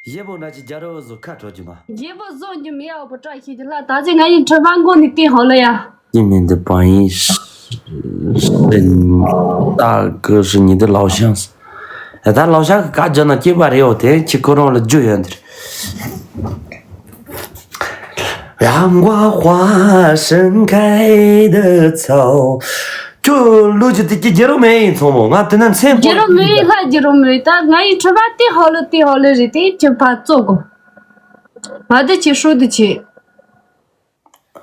ཡེ་བོ་ན་ཅི་རྒྱ་རོ་བཟོ་ཁ་གྲོ་རྒྱུ་མ། རྒྱལ་པོ་བཟོ་རྒྱུ་མི་ཡག་པོ་བཀྲ་ཤིས་ཀྱི་ལྷ་ད་ཚེ་ང་ཡི་ཁྲི་པ་མགོ་ནས་བལྟས་ཧོ་ལ་ཡ། ཡིན་མིན་འདི་བང་ཡིན། ད་གི་ཧྲི་ཉི་འདི་ལའོ་ཤང་། ད་ལའོ་ཤང་གི་བཀའ་བརྒྱབ་ན་སྐྱེས་པ་རེད་འོ་དེ་ཁྱི་ཁོ་རང་ལ་རྒྱུ་ཡོད་འདིར། 阳光花盛开的草。 ཁྱོད་ལོ་རྒྱུས་དེ་ཀྱི་རྒྱལ་རོ་མེད་ཡིན་ཚང་མོ་ང་དེ་ན་མཚན་རྒྱལ་རོ་མེད་ལྷ་རྒྱལ་རོ་མེད་ད་ང་ཡི་ཁྲི་པ་དེ་ཧོ་ལོ་དེ་ཧོ་ལོ་རེད་དེ་ཁྱི་ཕ་ཙོ་གོ། ང་དེ་ཁྱི་ཧྲུ་དེ་ཁྱི།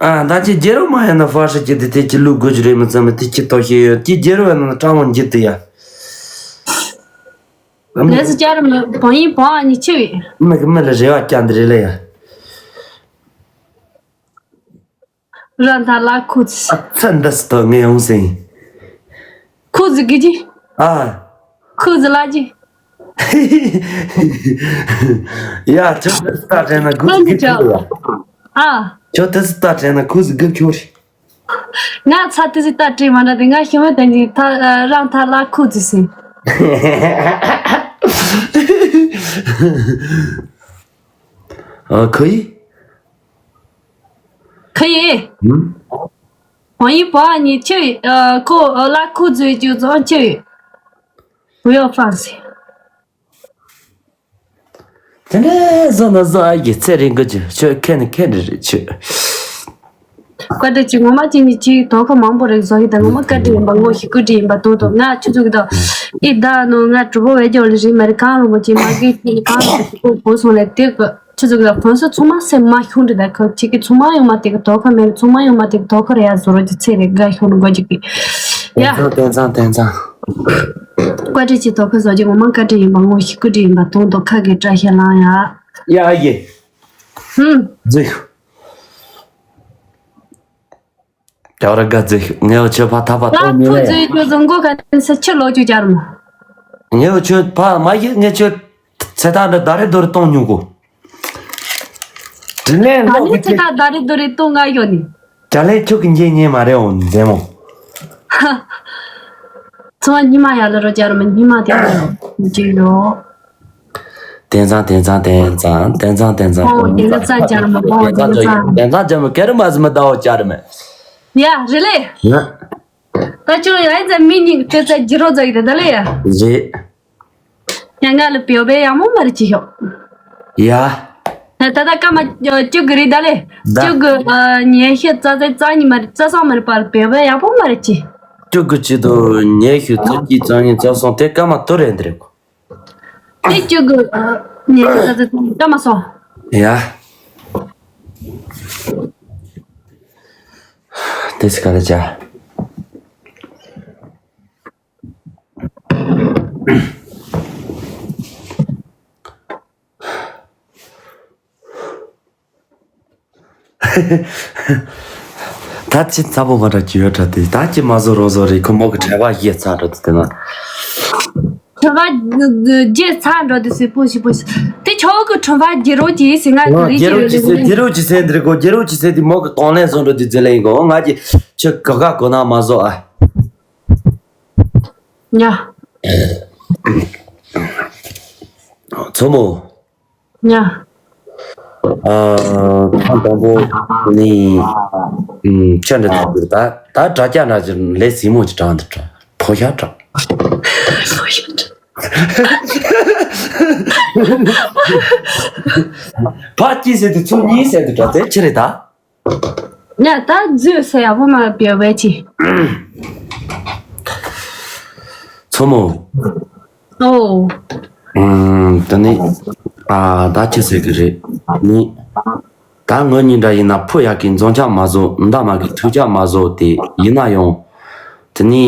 ཨ་ད་ཁྱི་རྒྱལ་རོ་མ་ཡིན་ན་ཧྥ་ཧྲི་ཁྱི་དེ་དེ་ཁྱི་ལུ་དགོས་རྒྱུ་རེད་མི་ཚང་མི་དེ་ཁྱི་ཐོ་ཤེས་ཡོད་ཀྱི་རྒྱལ་རོ་ཡིན་ན་ཀྲང་མོ་འགྱུར་དེ་ཡ། ལས་སུ་བཅར་མི་བང་ཡིན་བང་ཨ་ནི་ཆི་བས། མི་གི་མི་ལ་རེ་བ་བཅར་འདི་རེད་ལ་ཡ། ར་མཐའ་ལ་ཁུ་ཙི། ཨ་ཚ་འདི་སི་ཏོ་ངས་ཡོང་ཟིན། ཁུ་ཙི་གི་ཅི། ཨ། ཁུ་ཙི་ལ་ཅི། ཡ་ཁྱོད་དེ་སི་ཏ་དྲན་ན་ཁུ་ཙི་གི་ཁྱོད་ཡ། ཨ། ཁྱོད་དེ་སི་ཏ་དྲན་ན་ཁུ་ཙི་གི་ཁྱོད། ང་ཚ་དེ་སི་ཏ་དྲན་མ་འདྲ་དེ་ང་ཤི་མ་དེ་ནི་ཐ་ར་མཐའ་ལ་ཁུ་ཙི་སི། ཨ་ཁུ་ཡི། ཁུ་ཡི། ཧུམ། ཝང་ཡི་པོ་ཨ་ནི་ཆི་ཡི། ཨ་ཁོ་ཨ་ལ་ཁུ་ཙི་ཅུ་ཙོང་ཆི་ཡི། བུ་ཡོ་ཧྥ་རན་སི། དེ་ནས་བཟོ་ན་བཟོ་ཨ་ཡི་ཚེ་རིང་གི་ཅུ་ཆོས་ཁེ་ནི་ཁེ་འདྲི་རེད་ཆོས། བཀའ་དྲིན་ཆེ་ངོ་མ་ཅི་ནི་ཅི་དོ་ཁ་མང་པོ་རེད་བཟོ་ཡི་ད་ངོ་མ་བཀའ་དྲིན་ཡིན་པ་ངོ་ཤེས་ཀུ་དྲིན་ཡིན་པ་དོ་དོ་ང་ཆུ་ཚོད་ཀྱི་དོ། ཨི་ད་ནོ་ང་གྲུ་པོ་བས་ཀྱོ་ལི་རི་མ་རི་གང་རུ་མོ་ཅི་མ་གི་ཅི་གང་རུ་མོ་ཅི་ཀུ་བོ་སོང་ལས་དེ་གི་ཆུ་ཚོད་ལ་ཕོན་སུ་ཚང་མ་སེམས་མ་ཤོང་འདྲི་ད་ཁོ་ཅིག་གི་ཚང་མ་ཡོང་མ་དེ་གི་དོ་ཁ་མེད་ཚང་མ་ཡོང་མ་དེ་གི་དོ་ཁ་རེ་ཡ་བཟོ་རོ་ཅི་ཚེ་རེ་དགའ་ཤོང་འགོ་ཅིག་གི་ཡ། དེང་སང་དེང་སང་དེང་སང་། བཀའ་དྲིན་ཆེ་དོ་ཁ་བཟོ་ཅི་ངོ་མ་བཀའ་དྲིན་ཡིན་པ་ངོ་ཤེས་ཀུ་དྲིན་ཡིན་པ་དོང་དོ་ཁ་གི་བཀྲ་ཤིས་ལང་ཡ། ཡ་ཡེ། ཧུམ། ཛི། ཀྱ་ར་ག་ཙི་ངས་ཆོས་ཕ་ཐ་པ་ལ་གཏོང་མྱོང་ཐུག་ལེ། ཙི་ཁྱོད་ཚོ་མགོ་ག་ནས་ཆུ་ལོག་ཅུ་ཅར་མ། ངས་ཆོས་ཕ་མ་ཡིག་ངས་ཆོས་ཚེ་ཐག་འདི་ད་རེ་དོ་རེ་གཏོང་མྱོང་གོ། དྲིན་ལན་ད་ལོག་ནས་གི་ཚེ་ཐག་ད་རེ་དོ་རེ་གཏོང་ང་ཡོད་ནི། ཀྱ་ལེ་ཁྱོད་ཀྱི་འགྱེད་ཉེ་མ་རེད་འོང་མཛེས་མོ། ཚོ་ཉི་མ་ཡག་ལ་རོ་ཅར་མ་ཉི་མ་དེ་ཅི་ཡོད། དེང་སང་དེང་སང་དེང་སང་དེང་སང་དེང་སང་ཨོ་དེང་སང་ཅར་མ་ཨོ་དེང་དེང་སང་སང་དེང་སང་ཅར་མ་ཀེ་རི་མ་ཟི་མ་ཟླ་བ་ཅར་མ། ཡ་རེད་ལེ། ཡ། ད་ཅོ་ཡ་ཡིན་ཙང་མི་གཉིས་ཀྱི་སྤྲོད་ཚད་ཇི་རོ་ཙ་ཡི་རེད་ད་ལེ་ཡ། རེད། ཡ་ང་ལ་བེའུ་བེ་ཡག་མོ་མ་རེད་ཅི་ཤོག་ཡ། ད་ད་ད་སྐར་མ་ཅུ་གི་རེད་ད་ལེ། ད། ཅུ་གི་ཉི་ཤུ་རྩ་རྩ་རྩ་གཉིས་མ་རེད་རྩ་གསུམ་མ་རེད་པར་བེའུ་བེ་ཡག་པོ་མ་རེད་ཅི། ཅུ་གི་ཅི་དུ་ཉི་ཤུ་རྩ་གཅིག་རྩ་གཉིས་རྩ་གསུམ་དེ་སྐར་མ་དུ་རེད་འདི་རེད་གོ། དེ་ཅུ་གི་ཉི་ཤུ་རྩ་རྩ་སྐར་མ་སོང་། ཡ། དེ་སི་ཀ་ལ་ཅ། ད་ཅི་ཚ་པོ་མ་འདྲ་ཅི་ཡོད་འདྲ་དེ་ད་ཅི་མ་བཟོ་རོགས་བཟོ་རེད་ཁོ་མོ་གི་བྲེལ་བ་ཡིས་ཚ་འགྲོ་དེ་དེ་ན། བྲེལ་བ་རྒྱས་ཚ་འགྲོ་དེ་སི་པོ་ཞི་པོ་ཞི་དེ་ཆོག་གི་ཁྲོན་པ་རྒྱལ་རོགས་ཀྱིས་ཟེར་ང་གི་རེད་རྒྱལ་རོགས་ཀྱི་སེ་རྒྱལ་རོགས་ཀྱི་སེ་འདི་རེད་གོ་རྒྱལ་རོགས་ཀྱི་སེ་འདི་མོ་གི་གཏོང་ལེན་བཟོ་འགྲོ་དེ་ཛེ་ལེ་ཡིན་གོ་ང་གི་ཆུ་ག་ག་གོ་ན་མ་བཟོ་ཨ། ཉ། མཚོ་མོ། ཉ། ཨ། ཐེངས་དང་པོ་ནི། ཨུམ། ཁྱོད་འདྲ་ཐུག་གི་ད་ད་དྲ་རྒྱ་འདྲ་ཅིག་ལས་སྲིད་མོ་ཅིག་དྲངས་འདུག་དྲ་ཕོ་ཤ་དྲ། ཕ་སྐྱིད་ཟེར་དུས་ཚོ་གཉིས་ཟེར་དུས་དྲ་ཚེ་ཆི་རེད་ད། ཉ་ད་རྫུས་ཟེར་ཡག་པོ་མ་བེ་བེ་ཆི། མཚོ་མོ། ཨོ། ཨུམ། དེ་ནི། ཨ། ད་ཅི་ཟེར་གི་རེད། ནི། ད་ངོ་གཉིས་འདྲ་ཡིན་ན་ཕོ་ཡག་གི་འཛོམས་ཆག་མ་བཟོ། མདའ་མ་གི་ཐུག་ཆག་མ་བཟོ་དེ་ཡིན་ན་ཡང་། དེ་ནི།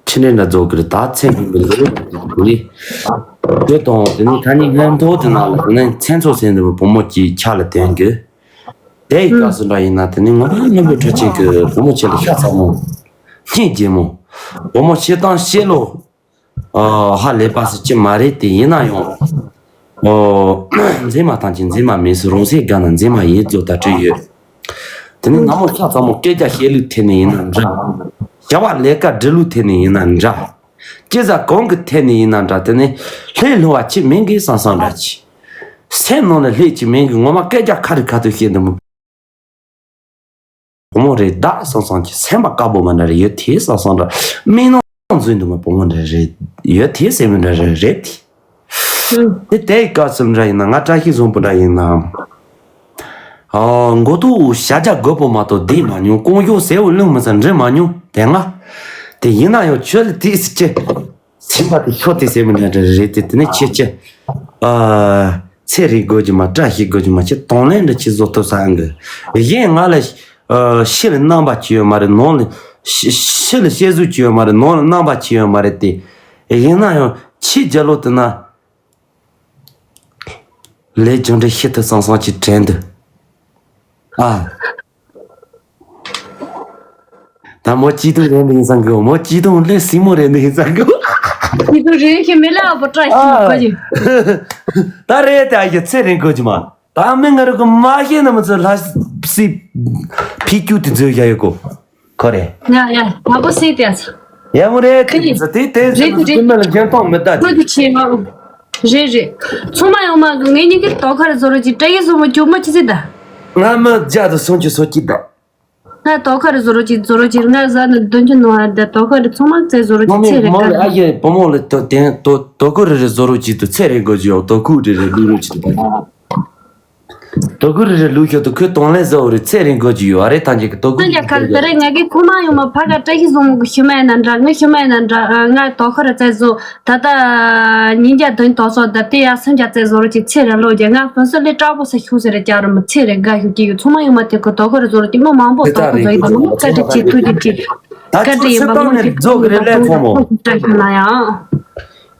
ཕྱི་འབྲེལ་འདྲ་རྫོགས་ཀྱི་རེད། ད་མཚན་གྱི་མི་འདུག་ནི། དེ་དང་དེ་ནི་ད་ནི་སྔོན་ཐོག་དེ་ནང་ལ་དེ་ནི་མཚན་ཚོགས་ཟེར་འདུག་བུ་མོ་གྱི་ཆ་ལ་དོན་གི། དེའི་སྐབས་སུ་འདྲ་ཡིན་ན་དེ་ནི་ངོ་མ་སྔོན་པོའི་ཁྲོད་ཆེན་གྱི་བུ་མོ་ཆེ་ལ་ཤ་ཚ་མོ། སྙིང་རྗེ་མོ། བུ་མོ་ཤི་སྟངས་ཤེས་ལོ། ཨ། ཧ་ལས་པ་སུ་ཅི་མ་རེད་དེ་ཡིན་ན་ཡང་། ཨོ། མཛེས་མ་ཐམས་ཅད་མཛེས་མ་མིན་སུ། རང་སེམས་དགའ་ན་མཛེས་མ་ཡིན་ཚུལ་ད་བྲིས་ཡོད། དེ་ནི་ནག་མོ་ཤ་ཚ་མོ་སྐད་ཆ་བཤད་ལུགས་ཐད་ནས་ཡིན་ན་འདྲ། བྱ་བ་ལས་ཀ་སྒྲུབ་ལུགས་ཐད་ནས་ཡིན་ན་འདྲ། སྐྱེ་ས་གང་གི་ཐད་ནས་ཡིན་ན་འདྲ། དེ་ནི་ལྷོད་ལྷོད་པ་ཅིག་མིན་གི་བསམ་བསམ་འདྲ་ཅིག་སེམས་ནང་ལ་ལྷོད་ཅིག་མིན་གི་ངོ་མ་སྐད་ཆ་ཁ་རི་ཁ་ཐུག་བཤད་འདུག་བུ་མོ་རེད་ད་བསམ་བསམ་གྱི་སེམས་པ་དཀར་པོ་མ་འདྲ་རེ་ཡོད་དེ་བསམ་བསམ་འདྲ། མིག་ནང་འཛུལ་འདུག་མ། བུ་མོ་འདྲ་རེ་ཡོད་དེ་སེམས་པ་འདྲ་རེ་རེད་དེ། དེ་དེའི་སྐབས་སུ་འདྲ་ཡིན་ན། ང་བཀྲ་ཤིས་བཟང་པོ་འདྲ་ཡིན་ན། ཨ། མགོ་ཐོག་ཞྭ་རྒྱག་རྒོད་པོ་མ་གཏོགས་བསྡད་མ་མྱོང་། རྐང་གཞུག་ཟེའུ་ལུང་མི་ཟ་འདྲེན་མ་མྱོང་། དེ་སྔ་དེ་ཡིན་ན་ཡང་ཁྱོད་ལ་དེ་སྲིད་ཀྱི། སེམས་པ་དེ་ཤོར་དེ་ཟེར་མི་འདྲ་འདྲ་རེད་དེ། དེ་ནས་ཁྱེད་ཀྱི། ཨ། ཚེ་རིང་དགོས་ཀྱི་མ། བཀྲ་ཤིས་དགོས་ཀྱི་མ། ཁྱེད་དང་ལེན་འདྲ་ཅིག་བཟོ་ཐུབ་ས་ཨང་གི། གཞན་ང་ལ། ཨ། ཕྱི་ལ་རྣམ་པ་ཅི་ཡོད་མ་རེད། ནང་ལ། ཕྱི་ཕྱི་ལ་བཤད་གཟུགས་ཅི་ཡོད་མ་རེད། ནང་ལ་རྣམ་པ་ཅི་ཡོད་མ་རེད་དེ། ཡིན་ན་ཡང་ཁྱེད་རྒྱ་ལོ་དེ་ན། ལས་རྒྱུ་འབྲས་ཤེས་ཐུབ་བསམ་བསམ་གྱི་དྲན་འདུག་ཨ། ད་མོ་སྐྱིད་སྡུག་རེད་འདུག་ཡིན་བསམ་གི། མོ་སྐྱིད་སྡུག་ལས་སྲིང་མོ་རེད་འདུག་ཡིན་བསམ་གི། སྐྱིད་སྡུག་རེད་ཁྱེད་མི་ལ་བ་བཀྲ་ཤིས་མ་གོ་ཅི། ད་རེད་དེ། ཨ་ཡེ་ཚེ་རིང་དགོས་ཀྱི་མ། ད་མི་ང་རུ་གི་མ་ཤེས་ན་མི་ཚོ་ལྷ་སྲས་ཕི་ཀྱུ་དེ་འཛོལ་བཞག་ཡོད་གོ། ཁོ་རེད། ཡ་ཡ། ཡག་པོ་ཟེར་དེ་ཨ་ཚ། ཡག་པོ་རེད། ཁི་ཡིན་ཟེར་དེ་དེ་ཟེར་རེད་དེ་རེད། མི་ལ་འཇོན་ཐང་མི་ལྟ་ཁོ་དེ། གི་ཆེ་མ། རེད་རེད། ཚང་མ་ཡོང་མ་གི། ངེད་གཉིས་ཀྱི་དོ་ཁ་རེ་བཟོ་རོགས་གྱིས། བཀྲ་ཤིས་བཟང་པོ་ཁྱོད་མ་ཅི་ཟེར་ད། ང་མི་བརྒྱ་དང་སུམ་ཅུ་སོ་གཅིག་ད། ང་དོ་ཁ་རེ་བཟོ་རོགས་གྱིས། བཟོ་རོགས་གྱིས། ང་ཟ་ནི་བདུན་ཅུ་ནང་ཨ་ད་དོ་ཁ་རེ་ཚང་མ་བཙལ་བཟོ་རོགས་གྱིས། ཚེ་རེ་ང་ཨ་ཡེ་བུ་མོ་ལ་དོ་དེ་དོ་དོ་ཁུ་རེ་རེ་བཟོ་རོགས་གྱིས། དོ་ཚེ་རེ་དགོས་ཀྱི་ཡོད། དོ་ཁུ་རེ་རེ་བླུག་རོགས་གྱིས་དོ། དོ་ཁུ་རེ་རེ་ལུག་ཤོག་དོ་ཁུ་དང་ལེན་ཟ་འོ་རེ་ཚེ་རིང་དགོས་ཀྱི་ཡོད་ཨ་རེ། ཐང་ཅིག་གི་དོ་ཁུ་ཐང་ཅིག་ག་ལ་དེ་རེད། ང་གི་ཁུག་མ་ཡོང་མ་ཕ་ག་བཀྲ་ཤིས་བཟང་མོ་གི་ཤི་མ་ཡིན་ན་འདྲ། ང་ཤི་མ་ཡིན་ན་འདྲ། ང་དོ་ཁུ་རེ་བཙལ་བཟོ། ད་ལྟ་ཉིས་བརྒྱ་བདུན་དོ་སོ་ད་དེ་ཡ་སུམ་བརྒྱ་བཙལ་བཟོ་རོགས་གྱིས། ཚེ་རིང་ལོ་རྒྱ་ང་ཕུན་སུམ་ལས་དྲག་པོ་ས་ཤུགས་ཟེར་རེ་བཅར་རོ་མི་ཚེ་རིང་དགའ་ཤོག་གི་ཡོད། ཚང་མ་ཡོང་མ་དེ་ཁུ་དོ་ཁུ་རེ་བཟོ་རོགས་གྱིས། མི་མང་པོ་དོ་ཁུ་བཟོ་ཡིན་ད། མི་བཀའ་དྲིན་ཆེ། ཐུགས་རྗེ་ཆེ། བཀའ་དྲིན་ཡིན་པ། མི་མང་པོ་ཞིག་ཐུགས་རྗེ་ཆེ། བཀྲ་ཤིས་ན་ཡང་།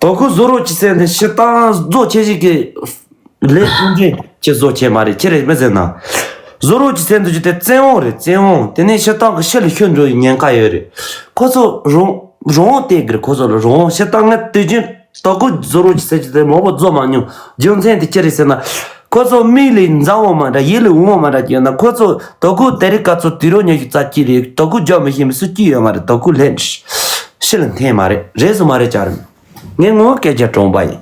དོ་ཁུ་བཟོ་རོགས་གྱིས་ཟེར་ནས་ཤི་སྟངས་བཟོ་ཆེ་ཞིག་གི། ལས་ཐུན་འབྲེལ་ཅི་བཟོ་བྱས་མ་རེད། ཁྱེད་རེད་མི་ཟེར་ན། བཟོ་རོགས་ཀྱི་སེམས་འདུ་རྒྱུ་དེ་བཙན་དབང་རེད། བཙན་དབང་དེ་ནས་ཤི་སྟངས་ཀྱི་ཕྱི་ལ་ཤོར་འགྲོ་བའི་ཉེན་ཁ་ཡོད་རེད། ཁོ་ཚོ་རང་རང་དབང་སྟེར་དགོས་རེད། ཁོ་ཚོ་ལ་རང་དབང་། ཤི་སྟངས་ང་དུས་རྒྱུན་དོ་ཁུ་བཟོ་རོགས་ཀྱི་ཟེར་རྒྱུ་དེ་མང་པོ་བཟོ་མ་མྱོང་། རྒྱུ་མཚན་དེ་ཅི་རེད་ཟེར་ན། ཁོ་ཚོ་མིག་ལ་མཛེས་པོ་མ་འདྲ། ཡིད་ལ་འོང་བ་མ་འདྲ་ཅིག་ཡོད་ན། ཁོ་ཚོ་དོ་ཁུ་དེ་རིང་ག་ཚོད་དུས་རབས་ཉི་ཤུ་རྩ་གཅིག་རེད། དོ་ཁུ་རྒྱག་མི་ཤེས་མི་སུ་གཅིག་ཡོད་མ་རེད། དོ་ཁུ་ལས་ཕྱི་ལ་འཐེན་མ་རེད། རེད་སོང་མ་རེད་ཅག་རེད། ངས་ངོ་སྐད་ཆ་དྲང་པ་ཡིན།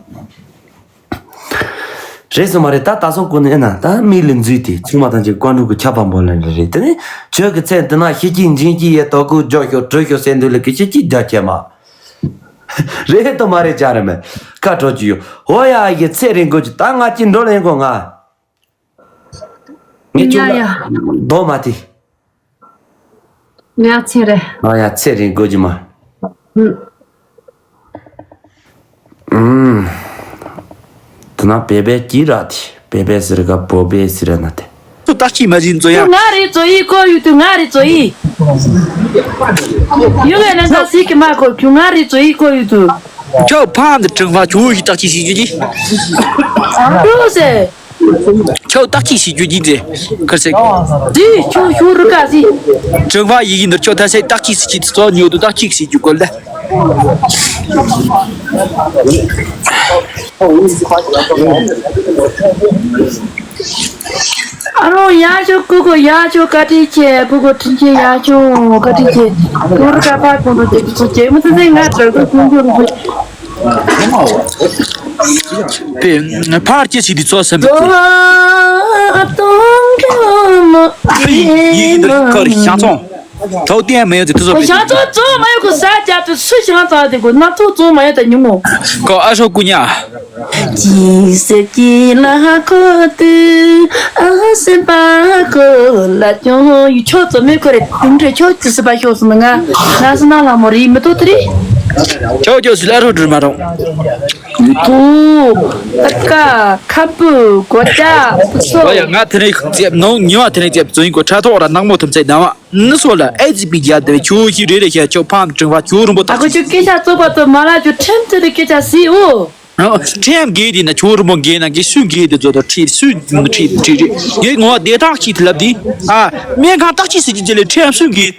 རེད་སོང་མ་རེད། ད་ད་སོང་ཀུན་ནས་ན་ད་མིག་ལ་འཛུལ་ཏེ་ཚང་མ་ཐམས་ཅད་བཀའ་འགྲུབ་ཀྱི་ཆབ་བམ་པོ་ལ་རེད། དེ་ནས་ཁྱོད་ཀྱི་མཚན་དེ་ན་ཤི་གཅིག་འཇིང་གཅིག་ཡས། དོ་ཁུ་རྒྱག་ཤོག་བྲོས་ཤོག་ཟེར་འདུག་ལ་གི་ཤི་གཅིག་རྒྱག་ཁྱེད་མ། རེད་དོ་མ་རེད་ཅག་རེད་མེད། ཁ་གྲོགས་ཀྱི་ཡོད། ཧོ་ཡ་ཡི་ཚེ་རིང་དགོས་ཀྱི། ད་ང་གཅིག་འགྲོ་ལེན་གོ་ང་། ངས་ཁྱོད་ཡ་ལ་ཡ། དོ་མ་དེ། ང་ཚེ་རེད། ང་ཡ་ཚེ་རིང་དགོས་ཀྱི་མ། ཨུམ། ཨུམ། དེ་ན་བེ་བེ་ཀྱི་ར་དེ། བེ་བེ་ཟེར་ག་བོ་བེ་ཟེར་ན་དེ། ཁྱོད་ཏག་ཅིག་མ་ཟིན་ཚོ་ཡ། ཁྱོད་ང་རེད་ཚོ་ཡིས་བཀོད་ཡོད་དུས། ང་རེད་ཚོ་ཡིས། ཡོད་ལས་ན་ས་སྲིད་ཀྱི་མ་གོ། ཁྱོད་ང་རེད་ཚོ་ཡིས་བཀོད་ཡོད་དུས། ཁྱོད་ཕམ་དུ་དྲང་བ་ཁྱོད་ཡིས་ཏག་ཅིག་ཤིག་རྒྱུ་གི། ཁྱོད་ཟེར། ཁྱོད་ཏག་ཅིག་ཤིག་རྒྱུ་གི་ཟེར། ཁར་ཟེར། དེ་ཁྱོད་ཤུ་རུ་ཀ་ཟིག་དྲང་བ་ཡི་གེ་འདིར་ཁྱོད་ད་ཟེར་ཏག་ཅིག་ཤིག་ཅིག་ཚོ་ཉོ་དུ་ཏག་ཅིག་ཤིག་རྒྱུ་གོ་ལ། ཨ་རོ་ཡ་ཆོ་ཀུ་ཀུ་ཡ་ཆོ་བཀའ་དྲིན་ཆེ། ཀུ་ཀུ་དྲིན་ཆེ་ཡ་ཆོ་བཀའ་དྲིན་ཆེ། ཀུ་རུ་ཀ་པ་ཀུ་རུ་ཀ་པ་ཀུ་རུ་ཀ་པ་ཀུ་རུ་ཀ་པ། པའི་ཕར་སྐྱེ་ཞིག་འདི་ཚོ་སེམས་པའི་ཚེ། ཡིག་འདི་ཁར་ཤ་ཚོང་། ཐོག་བརྟན་མེད་དེ་དུ་ཚོ་པའི། ཤ་ཚོང་ཚོང་མ་ཡོད་གོ་ས་རྒྱབ་ཏུ་སུ་ཤ་ཚོང་དེ་གོ་ན་ཐུག་ཚོང་མ་ཡོད་ད་ཉུང་ངོ་། ཀོ་ཨ་ཤོ་ཀུ་ཉ། ཅི་སེ་ཅི་ལ་ཁོ་ཏུ་ཨ་སེ་པ་ཁོ་ལ་ཅོང་ཡུ་ཆོ་ཚོ་མེ་ཁོ་རེ་དུང་ཁྲེ་ཆོ་ཅི་སེ་པ་ཤོ་སུ་ན་ང་ང་སུ་ན་ལ་མོ་རི་མི་ཏོ་ཏི་རི། ཅོ་ཅོ་སི་ལ་རོ་དྲི་མ་རོ། ཁུ། ད་ཀ་ཁ་པུ་གོ་ཅ་སོ། ཨ་ཡ། ང་དེ་རིང་ཙེབ་ནང་ཉི་མ་དེ་རིང་ཙེབ་བཙོན་གོ་ཁྲ་ཐོག་ར་ནག་མོ་ཐམ་ཚད་ནང་བ་ནི་སོ་ལ་ཨེ་ཙི་པི་རྒྱབ་དེ་ཁྱོད་ཤི་རེ་རེ་ཤ་ཁྱོད་ཕམ་དྲིང་བ་ཁྱོད་རིན་པོ་ད་ཁོ་ཁྱོད་སྐད་ཆ་བཙོག་པ་ཚོ་མ་ལ་ཁྱོད་ཁྲེམ་ཚོད་དེ་སྐད་ཆ་སི་འོ། ཁྲེམ་གེ་དེ་ན་ཁྱོད་རིན་པོ་གེ་ན་གེ་སུ་གེ་དེ་ཚོ་ད་ཁྲིད་སུ་ཁྲིད་ཁྲིད་རེ་ངའི་ངོ་བ་དེ་དག་ཅིག་དེ་ལབ་དེ། ཨ་སྨན་ཁང་བརྟག་ཅིག་ཟེར་གྱི་ཅི་ལེ་ཁྲེམ་སུ་གེ།